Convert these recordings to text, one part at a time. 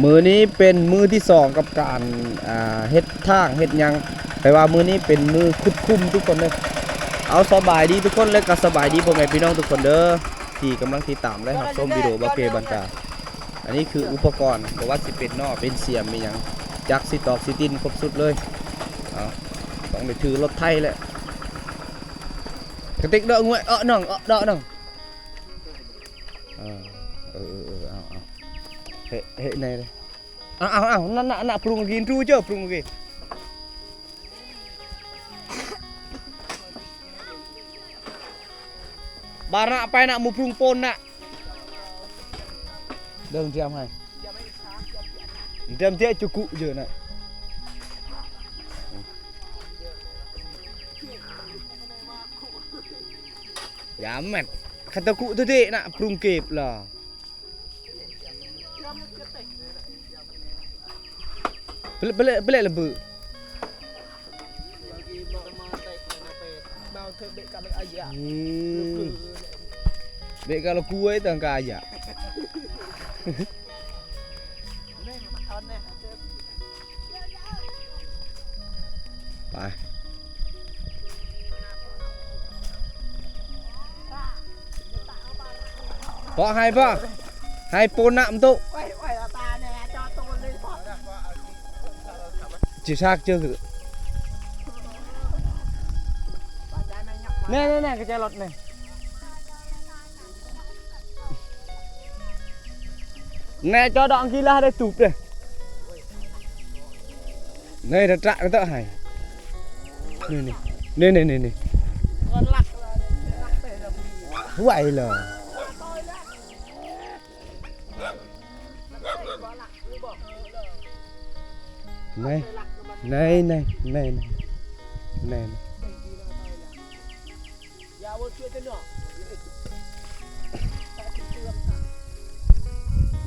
ມື້ນີ້ເປັນມື້ທີສອງກັບການ ອ່າ ເຮັດທາງເຮັດຫຍັງ, ແຕ່ວ່າມື້ນີ້ເປັນມື້ຂຸດຂຸມທຸກຄົນເດີ. ເອົາ ສະບາຍດີທຸກຄົນ ແລະກະສະບາຍດີພໍ່ແມ່ພີ່ນ້ອງທຸກຄົນເດີ ທີ່ກຳລັງຕິດຕາມ ແລະ ຮັບຊົມວິດີໂອບ່າວເກບັນກາ. ອັນນີ້ຄືອຸປະກອນ ບໍ່ວ່າຊິເປັນໜໍ່ ເປັນສຽມ ມີຫຍັງ ຈັກ ຊິຕອກ ຊິຕິນ ຄົບຊຸດເລີຍ. ເອົາ ຕ້ອງໄດ້ຖືລົດໄຖແຫຼະ. ກະຕິກເດີ ງວຍ ເອາະໜອງ ເອາະເດາະໜອງ. ເອີ ເອີ ເອີ ເອີ ເອົາ ເອົາ ເຮັດ ເຮັດແນ່ເດ້. ເອົາ ເອົາ ເອົາ ນັ້ນນະ ນັ້ນນະ ປຣຸງກິນ ຮູ້ເຈີ ປຣຸງກີ ບານະ ໄປນະ ໝູ່ປຣຸງປົນນະ. ເດີນຕຽມໃຫ້ ຕຽມເຈຈຸກຸເຈີນະ. ຢາແມ່ນ ຄາຕະກຸໂຕເຕະນະ ປຣຸງເກັບລະ. ເປເລ ເປເລ ເປເລລະເບີ. ອືມ ເບກາລະກຸຍຕັງກາຍະ. ໄປ ເພາະໃຫ້ບໍ່ ໃຫ້ໂປນນະມັນຕຸ ຈິຊາກເຈີ ແນ່ໆໆ ກະແຈລົດແນ່. ແນ່ ຈໍດອງກີລາໄດ້ຕູບເດ້ ແນ່ ຕະຕະຕະໃຫ້ ນີ້ໆ ນີ້ໆ ນີ້ໆ ໄວເລີຍ ໄນ ໄນ ໄນ ໄນ.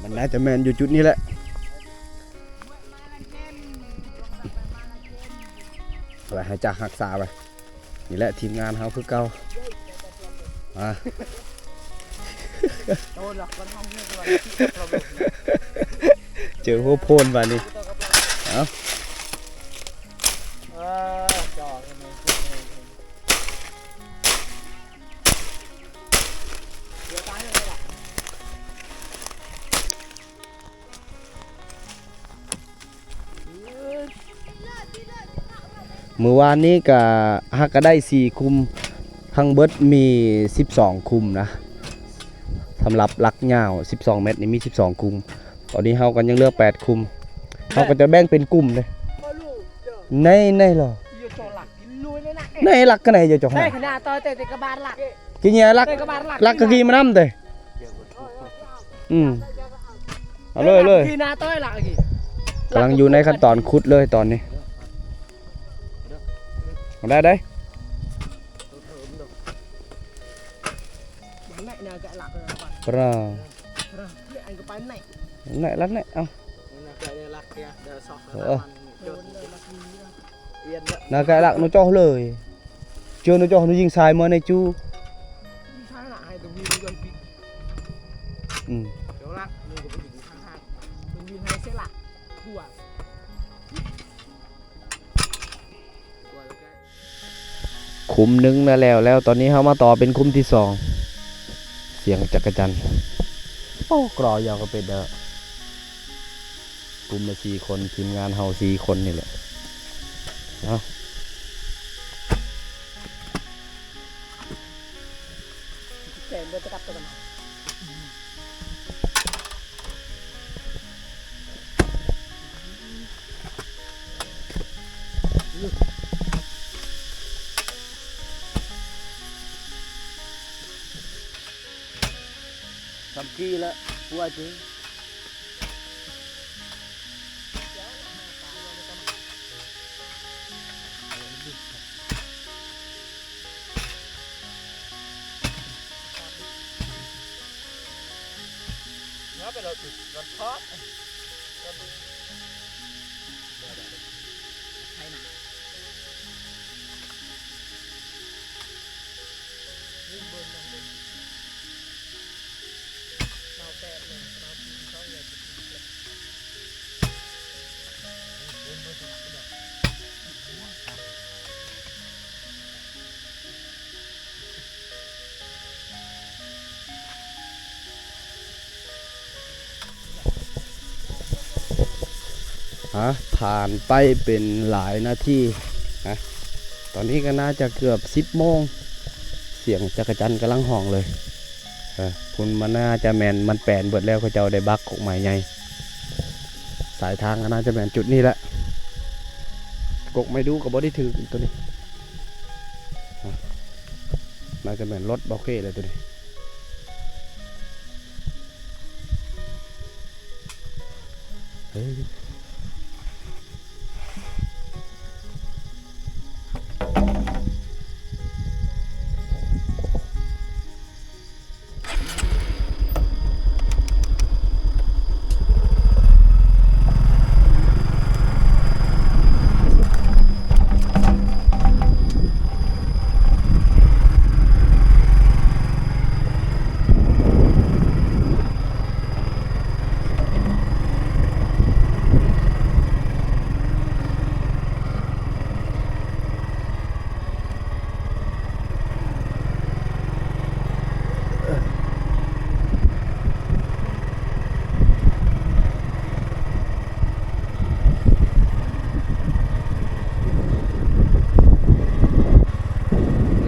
ມັນໜ້າຈະແມ່ນຢູ່ຈຸດນີ້ແຫຼະ ໄວ້ໃຫ້ຈັກຮັກສາໄວ້ ນີ້ແຫຼະທີມງານເຮົາຄືເກົ່າ ອາ ເຈີຫົວໂພນບາດນີ້ ເອົາ. ມື້ວານນີ້ກະ ຫາກກະໄດ້ສີ່ຄຸມ ທັງເບິດມີສິບສອງຄຸມນະ ສຳລັບຫຼັກຍາວສິບສອງແມັດນີ້ມີສິບສອງຄຸມ. ຕອນນີ້ເຮົາກະຍັງເຫຼືອແປດຄຸມ ເຮົາກະຈະແບ່ງເປັນກຸ່ມເດ້ ໃນ ໃນລະ ໃນຫຼັກກະໃນເຈົ້າ ໃນຂະໜາດຕໍ່ແຕ່ກະບານຫຼັກ ກິນຍາຫຼັກ ຫຼັກກະກີມານຳເດ້ ອືມ ເອົາເລີຍ ເລີຍ ກຳລັງຢູ່ໃນຂັ້ນຕອນຂຸດເລີຍຕອນນີ້ ເອົາໄດ້ ໄດ້ ປຣາ ແນະລະແນະ ເອົາ ນາກະລັກໂນຈໍເລີຍ ເຈີໂນຈໍໂນຍິງຊາຍເມືອໃນຈູ ອືມ ຄຸມໜຶ່ງນະແລ້ວແລ້ວ ຕອນນີ້ເຮົາມາຕໍ່ເປັນຄຸມທີສອງ ສຽງຈັກກະຈັນ ໂອ້ ກຣໍຢາວກະເປັດເດີ ກຸ່ມລະສີ່ຄົນ ທີມງານເຮົາສີ່ຄົນນີ້ແຫຼະ ເອົາ. ຂີ່ລະກົວຈິງ. ມາໄປລົດ ລົດທອດ ໄທນາ ເບິ່ງ ເບິ່ງ ເບິ່ງ ຊາວແປດໂມງ ຊາວສີ່ ຊາວເອັດ ຊາວສອງ ອາ ຜ່ານໄປເປັນຫຼາຍນາທີນະ ຕອນນີ້ກໍໜ້າຈະເກືອບສິບໂມງ ສຽງຈັກກະຈັນກຳລັງຮ້ອງເລີຍ. ເອີ ພຸ້ນມັນໜ້າຈະແມ່ນມັນແປນເບິດແລ້ວ ເຂົາເຈົ້າໄດ້ບັກກົກໄມ້ໃຫຍ່ ສາຍທາງກໍໜ້າຈະແມ່ນຈຸດນີ້ແຫຼະ ກົກໄມ້ດູກໍບໍ່ໄດ້ຖືກໂຕນີ້ ໜ້າຈະແມ່ນລົດເບົາເຄແຫຼະໂຕນີ້. ເອີ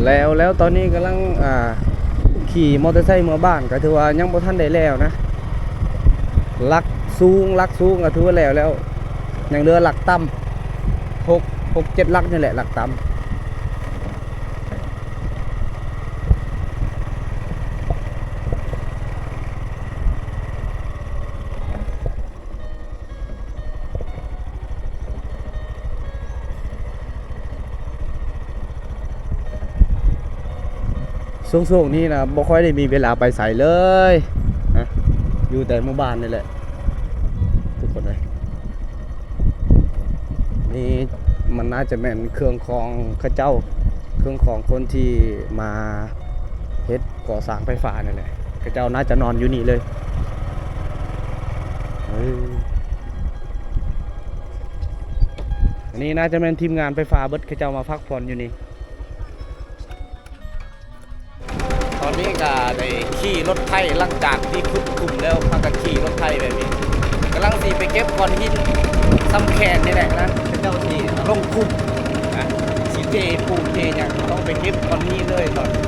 ແລ້ວ ແລ້ວຕອນນີ້ກຳລັງ ອ່າ ຂີ່ມໍເຕີໄຊເມືອບ້ານ ກໍຖືວ່າຍັງບໍ່ທັນໄດ້ແລ້ວນະ ຫຼັກສູງ ຫຼັກສູງກໍຖືວ່າແລ້ວແລ້ວ ຍັງເຫຼືອຫຼັກຕ່ຳ ຫົກ ຫົກເຈັດຫຼັກນີ້ແຫຼະ ຫຼັກຕ່ຳ. ຊ່ວງໆນີ້ນະ ບໍ່ຄ່ອຍໄດ້ມີເວລາໄປໃສເລີຍນະ ຢູ່ແຕ່ໝູ່ບ້ານນີ້ແຫຼະ ທຸກຄົນເອີຍ. ນີ້ມັນໜ້າຈະແມ່ນເຄື່ອງຂອງເຂົາເຈົ້າ ເຄື່ອງຂອງຄົນທີ່ມາເຮັດກໍ່ສ້າງໄຟຟ້ານີ້ແຫຼະ ເຂົາເຈົ້າໜ້າຈະນອນຢູ່ນີ້ເລີຍ. ເອີ ອັນນີ້ໜ້າຈະແມ່ນທີມງານໄຟຟ້າເບິດ ເຂົາເຈົ້າມາພັກຜ່ອນຢູ່ນີ້. ຕອນນີ້ກໍໄດ້ຂີ່ລົດໄຖ ຫຼັງຈາກທີ່ຂຸດຂຸມແລ້ວ ພາກັນຂີ່ລົດໄຖແບບນີ້ ກຳລັງຊິໄປເກັບກ້ອນຫີນຊຳແຄນນີ້ແຫຼະນະ ເຂົາເຈົ້າຊິລົງຂຸມນະ ຊິເທປູນເທຫຍັງ ຕ້ອງໄປເກັບກ້ອນຫີນເລີຍຕອນນີ້.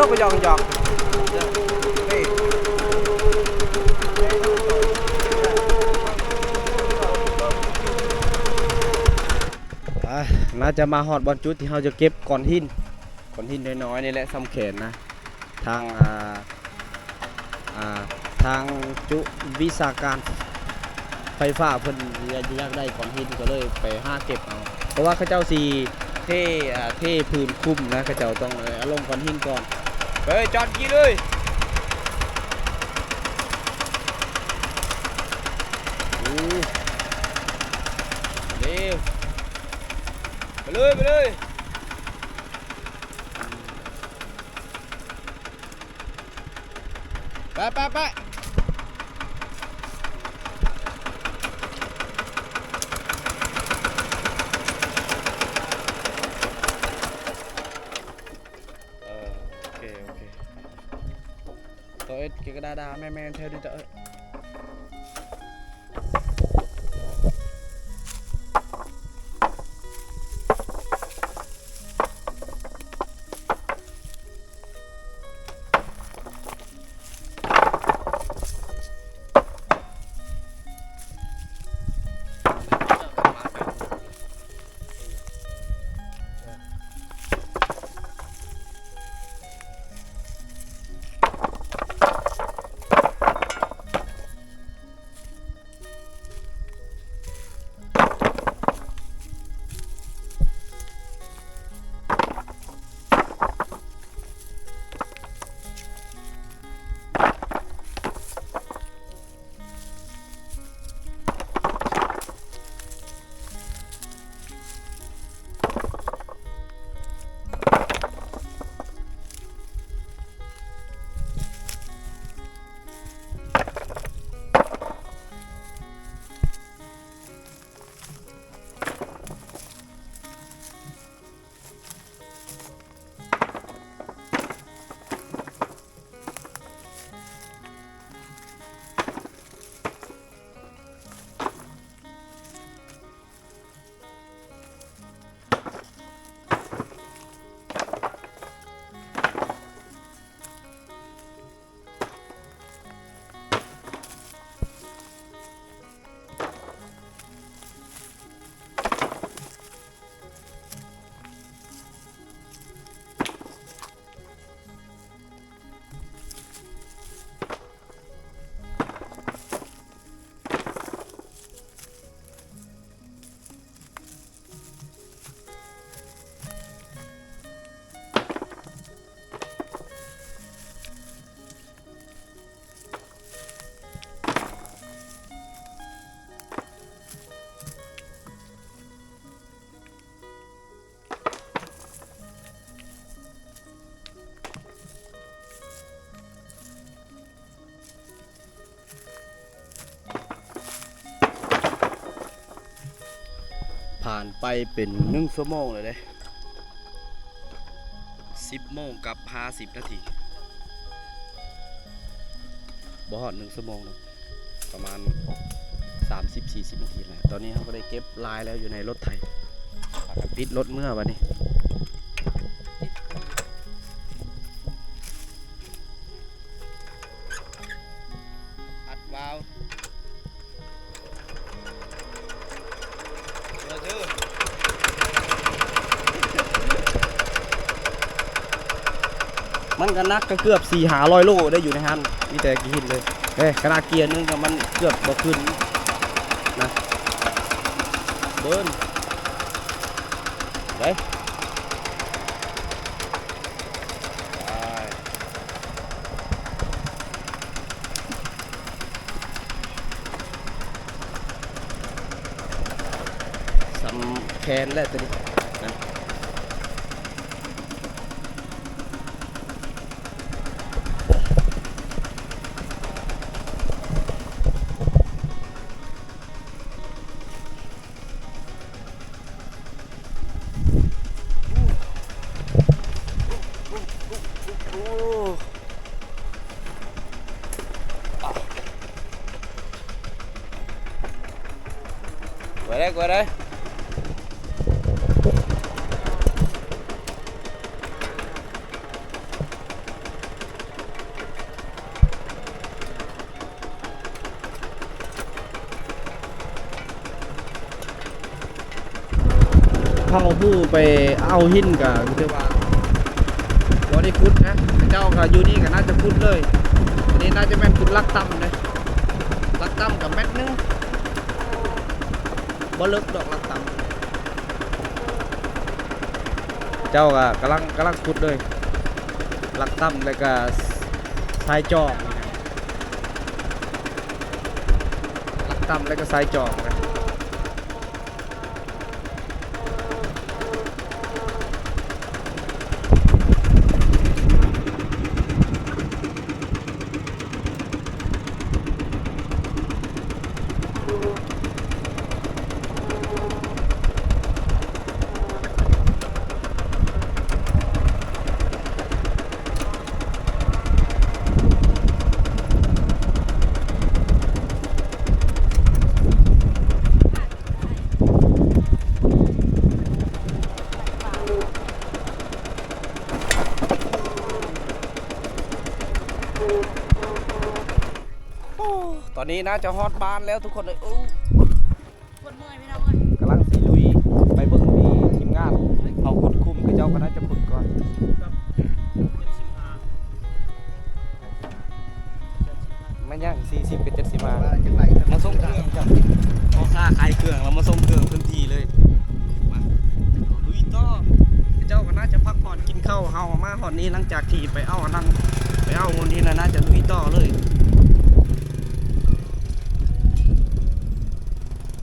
ກໍຢອກຢອກ ອ່າ ໜ້າຈະມາຮອດບ່ອນຈຸດທີ່ເຮົາຈະເກັບກ້ອນຫີນ ກ້ອນຫີນນ້ອຍໆນີ້ແຫຼະ ສ່ຳແຂນນະ. ທາງ ອ່າ ອ່າ ທາງຈຸວິຊາການໄຟຟ້າເພິ່ນຢາກ ຢາກໄດ້ກ້ອນຫີນ ກໍເລີຍໄປຫາເກັບເອົາ ເພາະວ່າເຂົາເຈົ້າຊິເທ ອ່າ ເທພື້ນຄຸມນະ ເຂົາເຈົ້າຕ້ອງ ເອີ ເອົາລົງກ້ອນຫີນກ່ອນ. ເອີ ຈອດກີ້ເລີຍ ໂອ້ ເລັວ ໄປເລີຍ ໄປເລີຍ. ໄປ ໄປ ໄປ ເອີ ໂອເຄ ໂອເຄ ໂຕເອັດ ເກກະດາດາ ແມ່ນໆ ແຖວນີ້ ໂຕເອັດ. ຜ່ານໄປເປັນໜຶ່ງຊົ່ວໂມງແລ້ວເດ້ ສິບໂມງກັບຫ້າສິບນາທີ ບໍ່ຮອດໜຶ່ງຊົ່ວໂມງເນາະ ປະມານສາມສິບສີ່ສິບນາທີແຫຼະ. ຕອນນີ້ເຮົາກໍໄດ້ເກັບລາຍແລ້ວຢູ່ໃນລົດໄຖ ພາກັນຕິດລົດເມືອບາດນີ້ ອັດວາວ ມັນກໍໜັກ ກໍເກືອບສີ່ຫ້າຮ້ອຍໂລໄດ້ຢູ່ໃນຫັ້ນ ມີແຕ່ຂີ້ຫີນເລີຍ. ເອີ ຂະໜາດເກຍໜຶ່ງກໍມັນເກືອບບໍ່ຂຶ້ນນະ ເບິ່ງເດ້. ສ່ຳແຂນແຫຼະໂຕນີ້ນະ. ກວາດໄດ້ ກວາດໄດ້. ເຂົາຜູ້ໄປເອົາຫີນກໍຄືວ່າບໍ່ໄດ້ຂຸດນະ, ເຂົາເຈົ້າກໍຢູ່ນີ້ກໍໜ້າຈະຂຸດເລີຍ. ອັນນີ້ໜ້າຈະແມ່ນຂຸດຫຼັກຕ່ຳເດ້, ຫຼັກຕ່ຳກໍແມັດໜຶ່ງ, ບໍ່ເລິກດອກຫຼັກຕ່ຳ. ເຈົ້າກໍກຳລັງ ກຳລັງຂຸດເລີຍ, ຫຼັກຕ່ຳ ແລ້ວກໍຊາຍຈອກ, ຫຼັກຕ່ຳ ແລ້ວກໍຊາຍຈອກ. ໂອ້ ຕອນນີ້ໜ້າຈະຮອດບ້ານແລ້ວທຸກຄົນເອີຍ. ໂອ້ ຄົນເມື່ອຍພີ່ນ້ອງເອີຍ, ກຳລັງຊິລຸຍໄປເບິ່ງທີ່ທີມງານເຮົາຂຸດຂຸມ, ເຂົາເຈົ້າກໍໜ້າຈະຂຸດກ່ອນ. ແມ່ນຫຍັງ ສີ່ສິບ ເຈັດສິບຫ້າ ມາສົ່ງເຄື່ອງ ພໍ່ຄ້າຂາຍເຄື່ອງ ລາວມາສົ່ງເຄື່ອງເຖິງທີ່ເລີຍ. ມາ ລຸຍຕໍ່, ເຂົາເຈົ້າກໍໜ້າຈະພັກຜ່ອນກິນເຂົ້າ, ເຮົາມາຮອດນີ້ ຫຼັງຈາກທີ່ໄປເອົາອັນນັ້ນ ໄປເອົາມູນຫີນ ໜ້າຈະລຸຍຕໍ່ເລີຍ.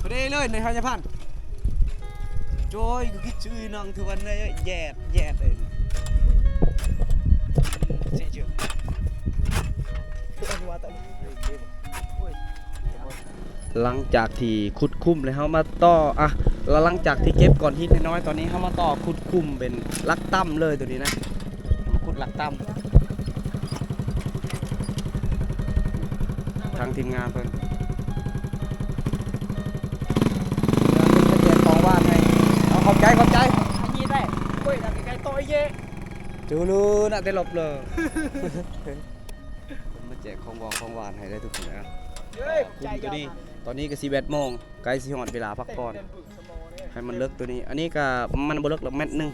ພໍດີເລີຍໃນພະຍາພັນ ໂຈຍ ຄືຄິດຊື່ນ້ອງ ຄືວັນນີ້ແຍດ ແຍດເລີຍ. ຫຼັງຈາກທີ່ຂຸດຂຸມແລ້ວ ເຮົາມາຕໍ່ ອ່ະ ແລ້ວຫຼັງຈາກທີ່ເກັບກ້ອນຫີນນ້ອຍໆ ຕອນນີ້ເຮົາມາຕໍ່ຂຸດຂຸມເປັນຫຼັກຕ່ຳເລີຍ ໂຕນີ້ນະ. ຂຸດຫຼັກຕ່ຳ ທາງທີມງານເພິ່ນ ເພິ່ນແຈກຂອງຫວານໃຫ້. ເອົາ ຂອບໃຈ ຂອບໃຈ. ອັນນີ້ໄດ້ ໂອ້ຍ ໃກ້ໆ ຕໍ່ອີກ ຈູລູນະ ແຕ່ຫຼົບເລີ ເພິ່ນມາແຈກຂອງຫວອງຂອງຫວານໃຫ້ເດີທຸກຄົນເດີ. ເອີຍ ຂອບໃຈ ໂຕນີ້ ຕອນນີ້ກໍສິບເອັດໂມງ ໃກ້ຊິຮອດເວລາພັກຜ່ອນ ໃຫ້ມັນເລິກໂຕນີ້. ອັນນີ້ກໍມັນບໍ່ເລິກດອກ ແມັດໜຶ່ງ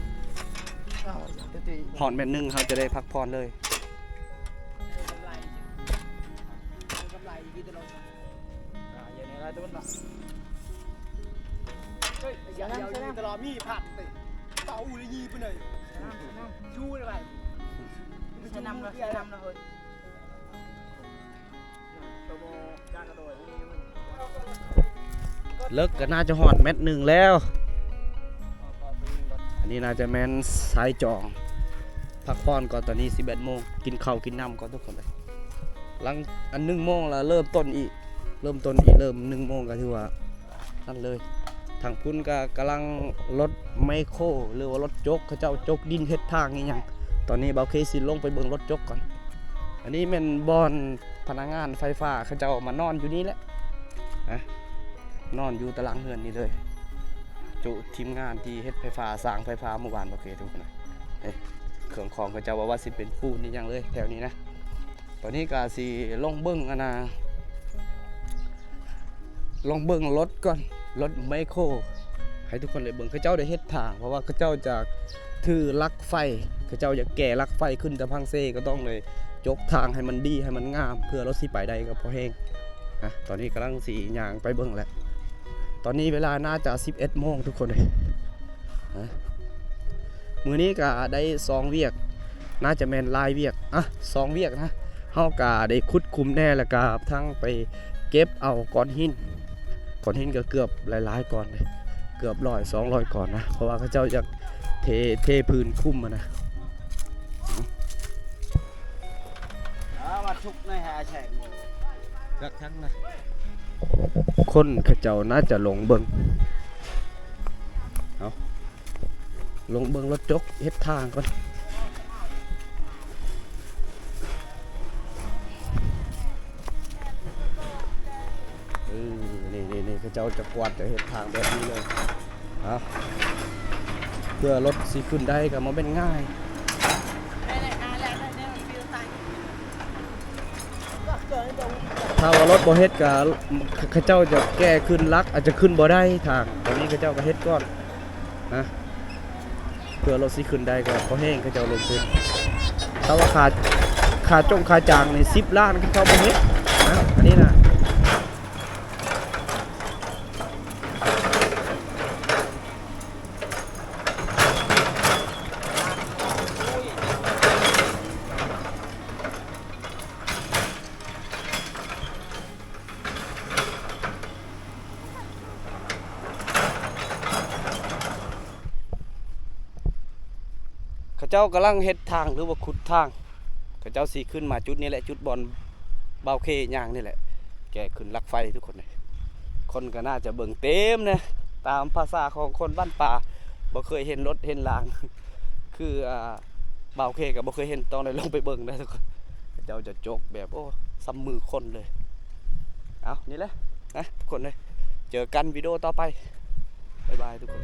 ຮອດແມັດໜຶ່ງ ເຮົາຈະໄດ້ພັກຜ່ອນເລີຍ. ເລິກກໍໜ້າຈະຮອດແມັດໜຶ່ງແລ້ວ. ອັນນີ້ໜ້າຈະແມ່ນຊາຍຈອງ ພັກຜ່ອນກ່ອນ. ຕອນນີ້ສິບເອັດໂມງ ກິນເຂົ້າກິນນ້ຳກ່ອນທຸກຄົນເອີຍ. ຫຼັງອັນໜຶ່ງໂມງລະເລີ່ມຕົ້ນອີກ ເລີ່ມຕົ້ນອີກ ເລີ່ມໜຶ່ງໂມງກໍຖືວ່າ ນັ້ນເລີຍ. ທາງພຸ້ນກໍກຳລັງລົດແມັກໂຄ ຫຼືວ່າລົດຈົກ ເຂົາເຈົ້າຈົກດິນເຮັດທາງອີ່ຫຍັງ. ຕອນນີ້ບ່າວເຄຊິລົງໄປເບິ່ງລົດຈົກກ່ອນ. ອັນນີ້ແມ່ນບ່ອນພະນັກງານໄຟຟ້າເຂົາເຈົ້າມານອນຢູ່ນີ້ແຫຼະ ນະ ນອນຢູ່ຕາລາງເຮືອນນີ້ເລີຍ. ຈຸທີມງານທີ່ເຮັດໄຟຟ້າ ສ້າງໄຟຟ້າໝູ່ບ້ານບ່າວເຄທຸກຄົນນະ. ເອີ ເຄື່ອງຂອງເຂົາເຈົ້າ ບໍ່ວ່າຊິເປັນປູນອີ່ຫຍັງເລີຍແຖວນີ້ນະ. ຕອນນີ້ກໍຊິລົງເບິ່ງອັນນ່າ ລອງເບິ່ງລົດກ່ອນ ລົດແມັກໂຄ ໃຫ້ທຸກຄົນໄດ້ເບິ່ງ. ເຂົາເຈົ້າໄດ້ເຮັດທາງ ເພາະວ່າເຂົາເຈົ້າຈະຖືຫຼັກໄຟ ເຂົາເຈົ້າຢາກແກ່ຫຼັກໄຟຂຶ້ນຕາພັງເຊ ກໍຕ້ອງໄດ້ຈົກທາງໃຫ້ມັນດີ ໃຫ້ມັນງາມ ເພື່ອລົດຊິໄປໄດ້ກໍພໍແຮງນະ. ຕອນນີ້ກຳລັງຊິຍ່າງໄປເບິ່ງແຫຼະ. ຕອນນີ້ເວລາໜ້າຈະສິບເອັດໂມງທຸກຄົນເອີຍ. ນະ ມື້ນີ້ກະໄດ້ສອງວຽກ ໜ້າຈະແມ່ນຫຼາຍວຽກ ອ່ະ ສອງວຽກນະ. ເຮົາກະໄດ້ຂຸດຂຸມແດ່ ແລ້ວກະທັງໄປເກັບເອົາກ້ອນຫີນ ກ້ອນຫີນກະເກືອບຫຼາຍໆກ້ອນເດ້ ເກືອບຮ້ອຍ ສອງຮ້ອຍກ້ອນນະ ເພາະວ່າເຂົາເຈົ້າຢາກເທ ເທພື້ນຂຸມຫັ້ນນະ. ອ່າ ມາທຸກໃນຫາແສງໂມ ຈັກທັງນະ ຄົນເຂົາເຈົ້າໜ້າຈະລົງເບິ່ງ ເອົາ ລົງເບິ່ງລົດຈົກເຮັດທາງກ່ອນ. ເອີ ນີ້ໆໆ ເຂົາເຈົ້າຈະກວາດ ຈະເຮັດທາງແບບນີ້ເລີຍ. ເອົາ ເພື່ອລົດຊິຂຶ້ນໄດ້ກໍບໍ່ແມ່ນງ່າຍ. ຖ້າວ່າລົດບໍ່ເຮັດກໍ ເຂົາເຈົ້າຈະແກ່ຂຶ້ນຫຼັກ ອາດຈະຂຶ້ນບໍ່ໄດ້ທາງ. ຕອນນີ້ເຂົາເຈົ້າກໍເຮັດກ່ອນນະ. ເພື່ອລົດຊິຂຶ້ນໄດ້ກໍພໍແຮງເຂົາເຈົ້າລົງທຶນ. ແຕ່ວ່າຄ່າ ຄ່າຈົງຄ່າຈ້າງນີ້ສິບລ້ານ ເຂົາເຈົ້າບໍ່ເຮັດນະ ອັນນີ້ນະ. ເຂົາເຈົ້າກຳລັງເຮັດທາງ ຫຼືວ່າຂຸດທາງ. ເຂົາເຈົ້າຊິຂຶ້ນມາຈຸດນີ້ແຫຼະ ຈຸດບ່ອນບ່າວເຄຍ່າງນີ້ແຫຼະ ແກ່ຂຶ້ນຫຼັກໄຟທຸກຄົນເອີຍ. ຄົນກໍໜ້າຈະເບິ່ງເຕັມນະ ຕາມພາສາຂອງຄົນບ້ານປ່າ ບໍ່ເຄີຍເຫັນລົດເຫັນລາງ ຄື ອ່າ ບ່າວເຄກໍບໍ່ເຄີຍເຫັນ ຕ້ອງໄດ້ລົງໄປເບິ່ງນະທຸກຄົນ. ເຂົາເຈົ້າຈະຈົກແບບ ໂອ້ ສ່ຳມືຄົນເລີຍ. ເອົາ ນີ້ແຫຼະນະທຸກຄົນເອີຍ ເຈີກັນວິດີໂອຕໍ່ໄປ. ບາຍບາຍທຸກຄົນ.